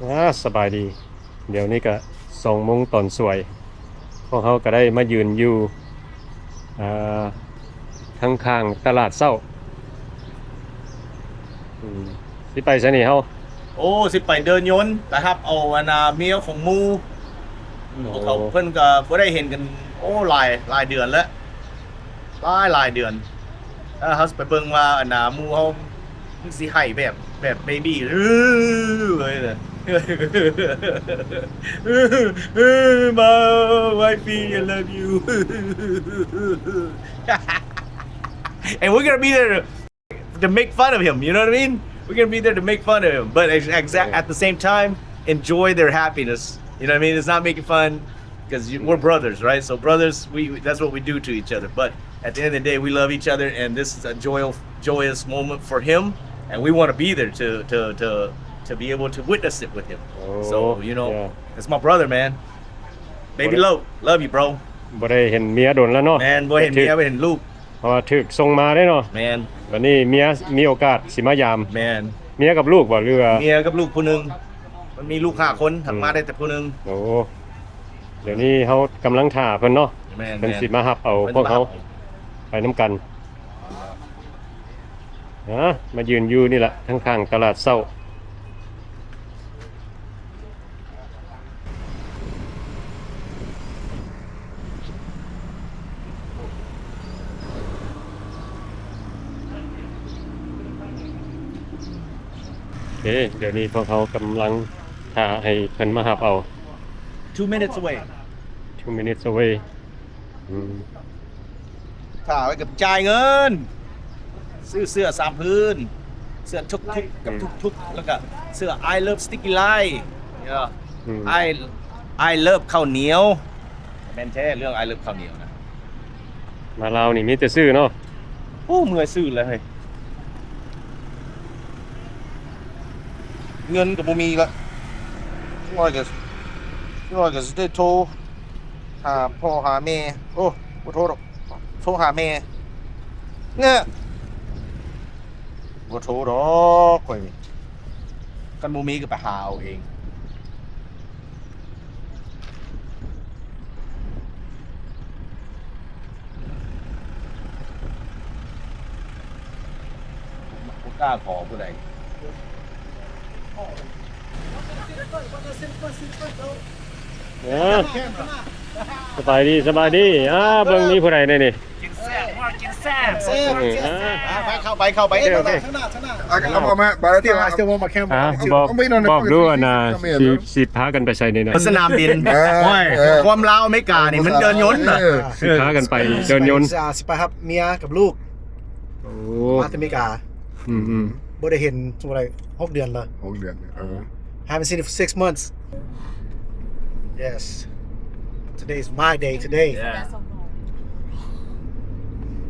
ອ່າ ສະບາຍດີ. ດຽວນີ້ກະສອງໂມງຕອນສວຍ ພວກເຮົາກະໄດ້ມາຢືນຢູ່ ອ່າ ທາງຂ້າງຕະຫຼາດເຊົ້າ. ອືມ ຊິໄປໃສນີ້ເຮົາ? ໂອ້ ຊິໄປເດີນຍົນ ໄປຮັບເອົາອັນນ່າເມຍຂອງໝູ່. ໂອ້ ພວກເຂົາ ເພິ່ນກະບໍ່ໄດ້ເຫັນກັນ ໂອ້ ຫຼາຍ ຫຼາຍເດືອນແລ້ວ ຫຼາຍ ຫຼາຍເດືອນ. ເອີ ເຮົາຊິໄປເບິ່ງວ່າອັນນ່າໝູ່ເຮົາມັນຊິໄຫ້ແບບ ແບບເບບີ້ເລີຍນະ. My wifey, I love you. And we're gonna be there to, to make fun of him, you know what I mean? We're gonna be there to make fun of him, but ex-, exact, at the same time, enjoy their happiness. You know what I mean? It's not making fun. 'Cause you, we're brothers, right? So brothers, we, we, that's what we do to each other. But at the end of the day, we love each other, and this is a joyful, joyous moment for him, and we wanna be there to, to, to, to be able to witness it with him. ໂອ້ So, you know, yeah. That's my brother, man. Baby Low, love you, bro. ບໍ່ໄດ້ເຫັນເມຍດົນແລ້ວເນາະ. ແມ່ນ ບໍ່ເຫັນເມຍ ບໍ່ເຫັນລູກ. ເພາະວ່າຖືກສົ່ງມາເດ້ເນາະ. ແມ່ນ. ບັດນີ້ເມຍມີໂອກາດຊິມາຢາມ. ແມ່ນ. ເມຍກັບລູກບໍ່ ຫຼືວ່າ? ເມຍກັບລູກຜູ້ໜຶ່ງ. ມັນມີລູກຫ້າຄົນ ຫາກມາໄດ້ແຕ່ຜູ້ໜຶ່ງ. ໂອ້ ດຽວນີ້ເຮົາກຳລັງຖ້າເພິ່ນເນາະ. ແມ່ນໆ. ເພິ່ນຊິມາຮັບເອົາພວກເຮົາໄປນຳກັນ. ອ່າ ມາຢືນຢູ່ນີ້ລະ ທາງຂ້າງຕະຫຼາດເຊົ້າ. ໂອເຄ ດຽວນີ້ພວກເຮົາກຳລັງຖ້າໃຫ້ເພິ່ນມາຮັບເອົາ. Two minutes away. Two minutes away. ອືມ ຖ້າໄວ້ກັບຈ່າຍເງິນ ຊື້ເສື້ອສາມພື້ນ ເສື້ອທຸກໆ ກັບທຸກໆ ແລ້ວກະເສື້ອ I love sticky rice. Yeah. ອືມ I, I love ເຂົ້າໜຽວ. ແມ່ນແທ້ ເລື່ອງ I love ເຂົ້າໜຽວນະ. ມາລາວນີ້ມີແຕ່ຊື້ເນາະ. ໂອ້ ເມື່ອຍຊື້ແລ້ວເຮີ້ຍ. ເງິນກະບໍ່ມີລະ. ນ້ອຍກະ ນ້ອຍກະຊິໄດ້ໂທຫາພໍ່ຫາແມ່. ໂອ້ ບໍ່ໂທດອກ. ໂທຫາແມ່ ເນາະ. ບໍ່ໂທດອກຂ້ອຍນີ້. ຄັນບໍ່ມີກະໄປຫາເອົາເອງ. ບໍ່ກ້າຂໍຜູ້ໃດ. ເອີ ສະບາຍດີ ສະບາຍດີ. ອ່າ ເບິ່ງມີຜູ້ໃດແດ່ນີ້? ກິນແຊບ ກິນແຊບ. ເອີ ອ່າ ໄປ ເຂົ້າໄປ ເຂົ້າໄປ. ໂອເຄ ໂອເຄ. ເອົາ ເອົາມາ ບາດທີ່ວ່າ I still want my camera. ອ່າ ບອກ ບອກດູອັນນ່າ ຊິ ຊິພາກັນໄປໃສນີ້ນະ? ສະໜາມບິນ. ເອີ ໂອ້ຍ ເອີ ຄວາມລາວອາເມລິການີ້ມັນເດີນຍົນນະ. ເອີ ຊິພາກັນໄປເດີນຍົນ. ຊິໄປຮັບເມຍກັບລູກ. ໂອ້ ມາແຕ່ອາເມລິກາ. ອືມໆ ບໍ່ໄດ້ເຫັນ ສົມມຸດ ຫົກເດືອນລະ. ຫົກເດືອນ. ເອີ Haven't seen it for six months. Yes. Today is my day today. Yeah.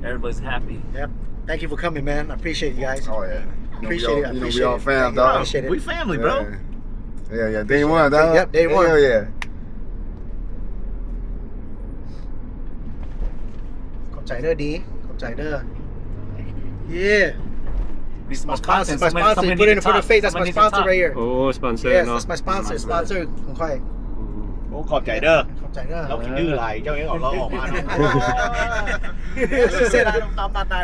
Everybody's happy. Yep. Thank you for coming, man. I appreciate you guys. Oh, yeah. You know, we all, you know, we all fam, dog. Appreciate it. We family, bro. Yeah, yeah. Day one, dog. Yep, day one. Hell yeah. ຂອບໃຈເດີ ດີ ຂອບໃຈເດີ. Yeah. This is my sponsor. My sponsor. Put it in front of face. That's my sponsor right here. ໂອ້ ສະປອນເຊີເນາະ. Yes, that's my sponsor. Sponsor ຂອງຂ້ອຍ. ໂອ້ ຂອບໃຈເດີ. ຂອບໃຈເດີ. ລາວຂີ້ດື້ຫຼາຍ ເຈົ້າຍັງເອົາລາວອອກມາເນາະ. She said I don't ຕາມຕາຕາ.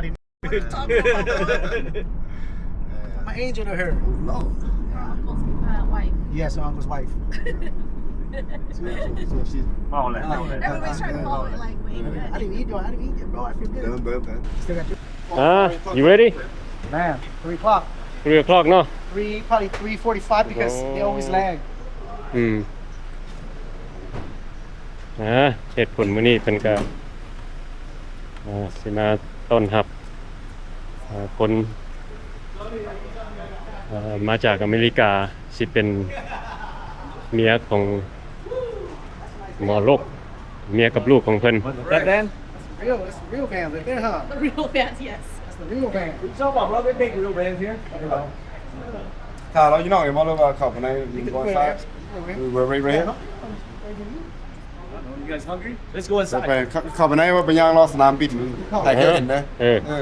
My angel to her. Oh, Lord. Uncle's, uh, wife. Yes, my uncle's wife. So, so, so she's ເມົາແລ້ວ ເມົາແລ້ວ. Everybody's trying to follow it like, wait, I didn't eat, though. I didn't eat yet, bro. I feel good. Done, done, done. Still got you. Ah, you ready? Man, three o'clock. Three o'clock ເນາະ. Three, probably three forty-five because they always lag. ອືມ ອ່າ ເຫດຜົນມື້ນີ້ເພິ່ນກະ ອ່າ ຊິມາຕ້ອນຮັບ ອ່າ ຄົນ ອ່າ ມາຈາກອາເມລິກາ ຊິເປັນເມຍຂອງໝໍລົກ ເມຍກັບລູກຂອງເພິ່ນ. That van? That's the real, that's the real van right there, huh? The real van, yes. That's the real van. What you talking about, bro? They make real vans here. ຖ້າເຮົາຢູ່ນອກນີ້ບໍ່ ຫຼືວ່າເຂົ້າໄປໃນ You can put it there. Right, right, right here. You guys hungry? Let's go inside. ເຂົ້າໄປ ເຂົ້າ ເຂົ້າໄປໃນວ່າໄປຍ່າງເລາະສະໜາມບິນ ໃຫ້ເຈົ້າເຫັນເດ້. ເອີ ເອີ.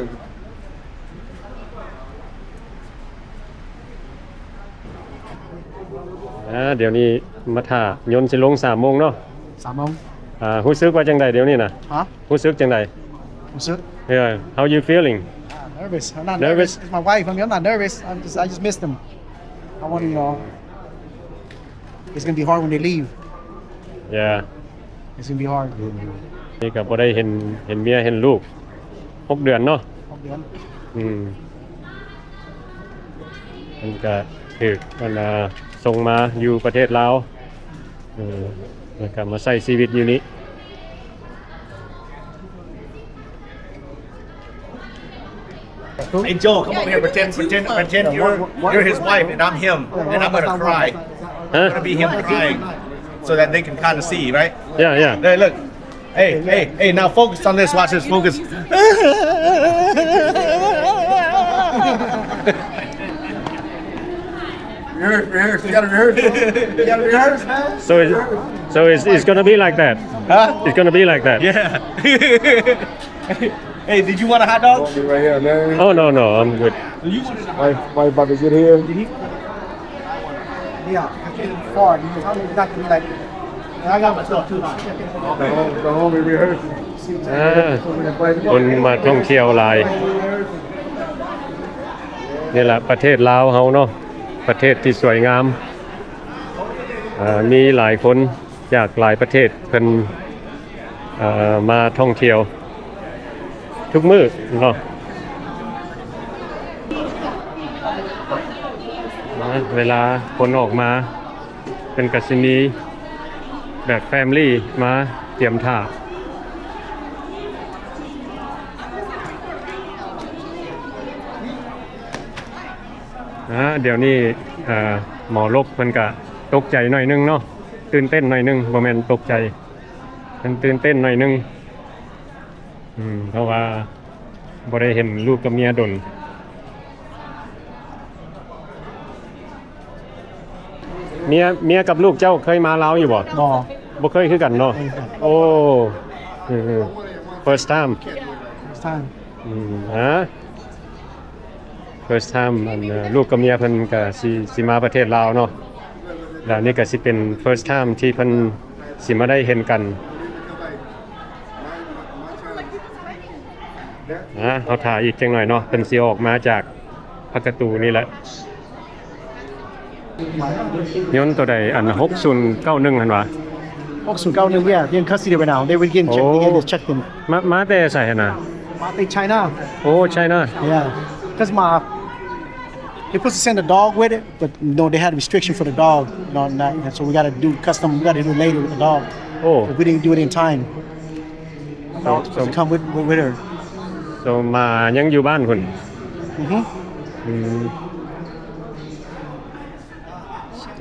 ອ່າ ດຽວນີ້ມາຖ້າຍົນຊິລົງສາມໂມງເນາະ. ສາມໂມງ. ອ່າ ຮູ້ສຶກວ່າຈັ່ງໃດດຽວນີ້ນະ? ຮະ? ຮູ້ສຶກຈັ່ງໃດ? ຮູ້ສຶກ? Yeah, how you feeling? Ah, nervous. I'm not nervous. Nervous? It's my wife. I mean, I'm not nervous. I'm just, I just missed them. I want, you know, it's gonna be hard when they leave. Yeah. It's gonna be hard. ນີ້ກໍບໍ່ໄດ້ເຫັນ ເຫັນເມຍເຫັນລູກຫົກເດືອນເນາະ. ຫົກເດືອນ. ອືມ. ເພິ່ນກະຖືກອັນນ່າສົ່ງມາຢູ່ປະເທດລາວ ເອີ ແລ້ວກະມາໃຊ້ຊີວິດຢູ່ນີ້. Hey, Joel, come over here. Pretend, pretend, pretend you're, you're his wife and I'm him. And I'm gonna cry. Huh? I'm gonna be him crying so that they can kinda see, right? Yeah, yeah. Hey, look. Hey, hey, hey, now focus on this. Watch this. Focus. Rehearse, rehearse. You gotta rehearse, bro. You gotta rehearse, man. So it's, so it's, it's gonna be like that. Huh? It's gonna be like that. Yeah. Hey, did you want a hot dog? Right here, man. Oh, no, no, I'm good. So you wanted a hot dog. Wife, wife about to get here. Did he? Yeah, I came far. You know, I mean, not to be like, I got myself too hot. Go home, go home and rehearse. ອ່າ ຄົນມາທ່ອງທ່ຽວຫຼາຍ. ນີ້ລະປະເທດລາວເຮົາເນາະ ປະເທດທີ່ສວຍງາມ. ເອີ ມີຫຼາຍຄົນຈາກຫຼາຍປະເທດເພິ່ນ ເອີ ມາທ່ອງທ່ຽວທຸກມື້ເນາະ. ເວລາຄົນອອກມາ ເພິ່ນກະຊິມີແບບແຟມລີມາຕຽມຖ້າ. ອາ ດຽວນີ້ ເອີ ໝໍລົບເພິ່ນກະຕົກໃຈໜ້ອຍໜຶ່ງເນາະ ຕື່ນເຕັ້ນໜ້ອຍໜຶ່ງ ບໍ່ແມ່ນຕົກໃຈ ເພິ່ນຕື່ນເຕັ້ນໜ້ອຍໜຶ່ງ. ອືມ ເພາະວ່າບໍ່ໄດ້ເຫັນລູກກັບເມຍດົນ. ເມຍ ເມຍກັບລູກເຈົ້າເຄີຍມາລາວຢູ່ບໍ່? ບໍ່ ບໍ່ເຄີຍຄືກັນເນາະ. ບໍ່ເຄີຍ. ໂອ້ ເອີ ເອີ first time. First time. ອືມ ຮະ first time. ອັນ ເອີ ລູກກັບເມຍເພິ່ນກະຊິ ຊິມາປະເທດລາວເນາະ ແລ້ວນີ້ກະຊິເປັນ first time ທີ່ເພິ່ນຊິມາໄດ້ເຫັນກັນ. ອ່າ ເຮົາຖ້າອີກຈັກໜ້ອຍເນາະ ເພິ່ນຊິອອກມາຈາກພາກກະຕູນີ້ແຫຼະ. ຍົນໂຕໃດ ອັນ ຫົກສູນເກົ້າໜຶ່ງຫັ້ນຫວາ? ຫົກສູນເກົ້າໜຶ່ງ yeah, they in custody right now. They were getting checked. ໂອ້ They just checked in. ມາ ມາແຕ່ໃສຫັ້ນນະ? ມາແຕ່ China. ໂອ້ China. Yeah. 'Cause my, they supposed to send a dog with it, but, you know, they had a restriction for the dog. You know, and that, and so we gotta do custom, we gotta do it later with the dog. ໂອ້ 'Cause we didn't do it in time. So, so come with, with, with her. So ໝາຍັງຢູ່ບ້ານພຸ້ນ. ອືຮຶ ອືມ.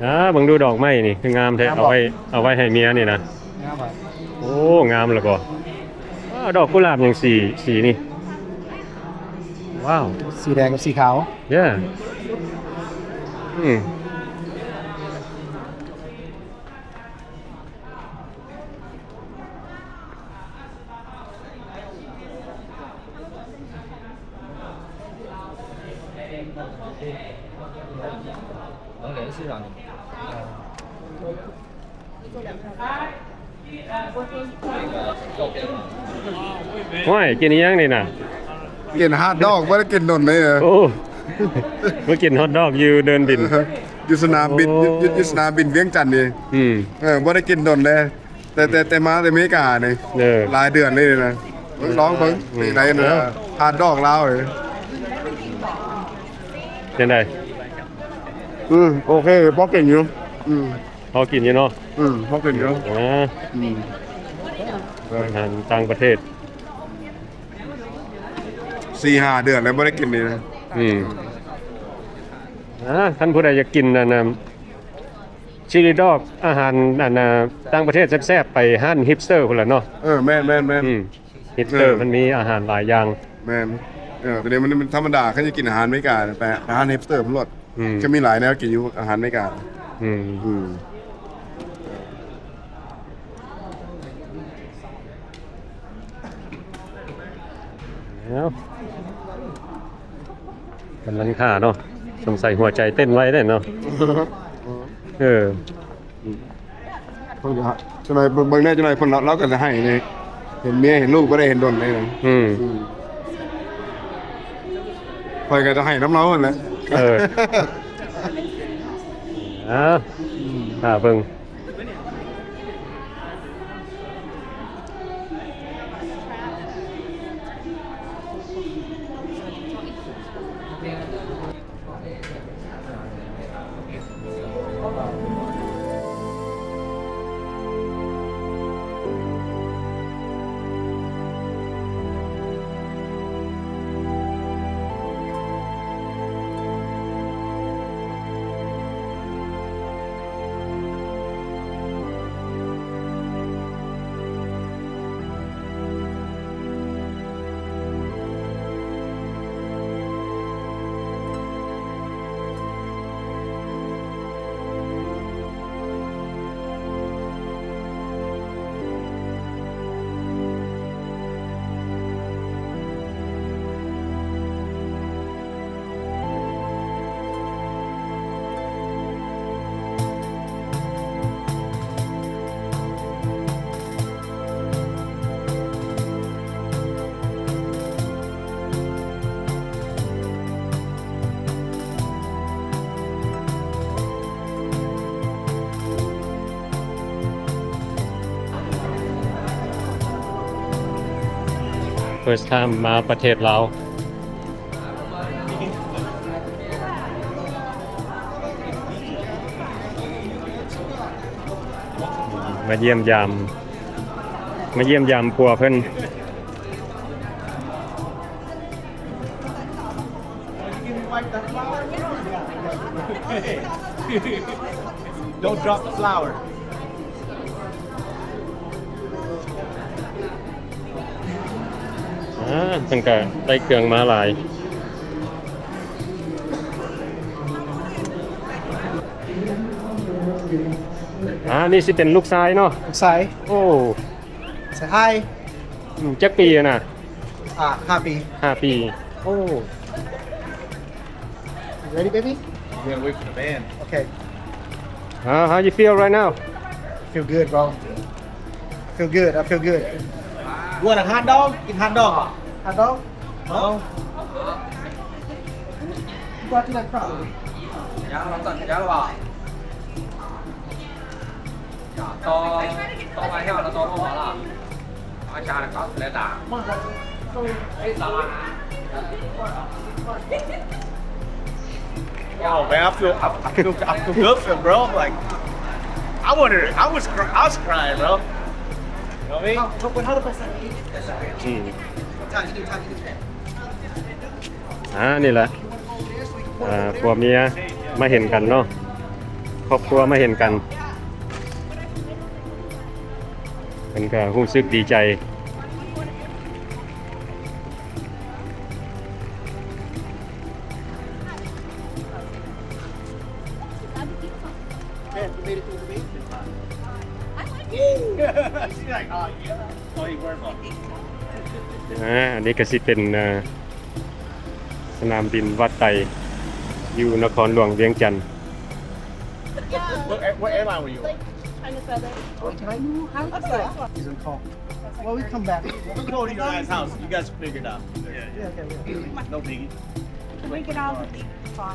ອ່າ ເບິ່ງດູດອກໄມ້ນີ້ ຄືງາມແທ້. ງາມບໍ່? ເອົາໄວ້ ເອົາໄວ້ໃຫ້ເມຍນີ້ນະ. ງາມບໍ່? ໂອ້ ງາມລະບໍ່? ວ້າວ ດອກກຸຫຼາບຫຍັງ ສີ ສີນີ້ ວ້າວ ສີແດງກັບສີຂາວ. Yeah. ອືມ. ຫ້ວຍ ກິນອີ່ຫຍັງນີ້ນະ? ກິນຮອດດອກ ບໍ່ໄດ້ກິນດົນເລີຍ. ໂອ້ ມາກິນຮອດດອກຢູ່ເດີ່ນບິນ ຢູ່ສະໜາມບິນ. ໂອ້ ຢູ່ ຢູ່ ຢູ່ສະໜາມບິນວຽງຈັນນີ້. ອືມ ເອີ ບໍ່ໄດ້ກິນດົນເລີຍ. ແຕ່ ແຕ່ ແຕ່ມາແຕ່ເມການີ້ ເອີ ຫຼາຍເດືອນເລີຍນະ. ລອງເບິ່ງ ອືມ ເປັນໃດນະ ເອີ ຮອດດອກລາວເອີຍ. ຈັ່ງໃດ? ອືມ ໂອເຄ ພໍກິນຢູ່. ອືມ ພໍກິນຢູ່ເນາະ. ອືມ ພໍກິນຢູ່. ອ່າ ອືມ ອາຫານຕ່າງປະເທດ ສີ່ຫ້າເດືອນແລ້ວບໍ່ໄດ້ກິນນີ້ນະ. ອືມ ອ່າ ຄັນຜູ້ໃດຢາກກິນອັນນັ້ນ ຊີຣີດອກ ອາຫານອັນນ່າຕ່າງປະເທດແຊບໆ ໄປຮ້ານຮິບສເຕີພຸ້ນລະເນາະ. ເອີ ແມ່ນໆໆ ອືມ ຣິບສເຕີ ເອີ ມັນມີອາຫານຫຼາຍຢ່າງ. ແມ່ນ ເອີ ຕອນນີ້ມັນ ມັນທຳມະດາ ຄັນຈະກິນອາຫານອາເມລິກາ ໄປ ໄປຮ້ານຣິບສເຕີພຸ້ນໂລດ. ອືມ ຈະມີຫຼາຍແນວກິນຢູ່ອາຫານອາເມລິກາ. ອືມ ອືມ. ແລ້ວ ກຳລັງຖ້າເນາະ ສົງໄສຫົວໃຈເຕັ້ນໄວເດ້ເນາະ. ເອີ ອືມ ເພິ່ນກໍ ຈັກໜ່ອຍເບິ່ງແດ່ ຈັກໜ່ອຍເພິ່ນ ລາວກໍຈະໃຫ້ນີ້ ເຫັນເມຍເຫັນລູກບໍ່ໄດ້ເຫັນດົນເດ້. ອືມ ອືມ ຂ້ອຍກໍຈະໃຫ້ນຳລາວຫັ້ນແຫຼະ. ເອີ ອ່າ ຖ້າເບິ່ງ. First time ມາປະເທດລາວ. ມາຢ້ຽມຢາມ ມາຢ້ຽມຢາມຜົວເພິ່ນ. Don't drop the flower. ອ່າ ເພິ່ນກະໄດ້ເຄື່ອງມາຫຼາຍ. ອ່າ ນີ້ຊິເປັນລູກຊາຍເນາະ? ລູກຊາຍ. ໂອ້ Say hi. ອືມ ຈັກປີນະ? ອ່າ ຫ້າປີ. ຫ້າປີ. ໂອ້ You ready, baby? Yeah, wait for the band. Okay. How, how you feel right now? Feel good, bro. Feel good. I feel good. You want a hot dog? ກິນ hot dog ເບາະ? Hot dog? ເອົາ Go out to that car. ໂອ້ ແບບ I feel, I feel, I feel good for it, bro. Like, I wanted it. I was cry-, I was crying, bro. You know what I mean? ອືມ ອ່າ ນີ້ແຫຼະ ອ່າ ຜົວເມຍມາເຫັນກັນເນາະ ຄອບຄົວມາເຫັນກັນ ເພິ່ນກໍຮູ້ສຶກດີໃຈ. She's like, "Oh, yeah." ອ່າ ອັນນີ້ກໍຊິເປັນ ອ່າ ສະໜາມບິນວັດໄຕ ຢູ່ນະຄອນຫຼວງວຽງຈັນ. What, what airline were you on? China Southern. Oh, China? How was that? He's gonna call. Well, we come back. We'll go to your guys' house. You guys figure it out. Yeah, okay, yeah. No biggie. Can we get off of the car?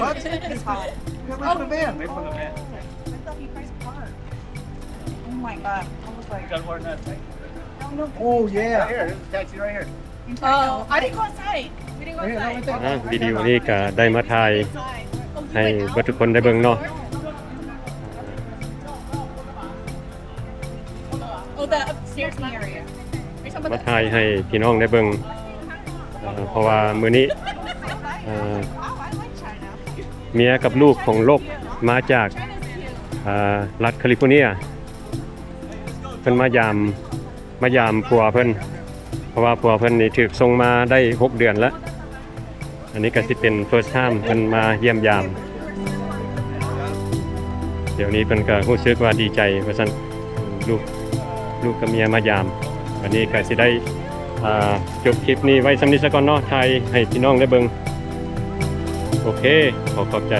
What? It's hot. Yeah, wait for the van. Wait for the van. I thought you guys parked. Oh my God. I was like, you guys weren't that tight. Oh, yeah. Right here. There's a taxi right here. Oh, I didn't go inside. We didn't go inside. ອ່າ ວິດີໂອນີ້ກໍໄດ້ມາຖ່າຍໃຫ້ເບິດທຸກຄົນໄດ້ເບິ່ງເນາະ Oh, the upstairs area. ມາຖ່າຍໃຫ້ພີ່ນ້ອງໄດ້ເບິ່ງ ເອີ ເພາະວ່າມື້ນີ້ ເອີ ເມຍກັບລູກຂອງລົກມາຈາກ ເອີ ລັດຄາລິຟໍເນຍ ເພິ່ນມາຢາມ ມາຢາມຜົວເພິ່ນ ເພາະວ່າຜົວເພິ່ນນີ້ຖືກສົ່ງມາໄດ້ຫົກເດືອນແລ້ວ. ອັນນີ້ກໍຊິເປັນ first time ເພິ່ນມາຢ້ຽມຢາມ. ດຽວນີ້ເພິ່ນກໍຮູ້ສຶກວ່າດີໃຈວ່າຊັ້ນ ລູກ ລູກກັບເມຍມາຢາມ. ອັນນີ້ກໍຊິໄດ້ ອ່າ ຈົບຄລິບນີ້ໄວ້ສ່ຳນີ້ສາກ່ອນເນາະ ຖ່າຍໃຫ້ພີ່ນ້ອງໄດ້ເບິ່ງ. ໂອເຄ ຂໍຂອບໃຈ.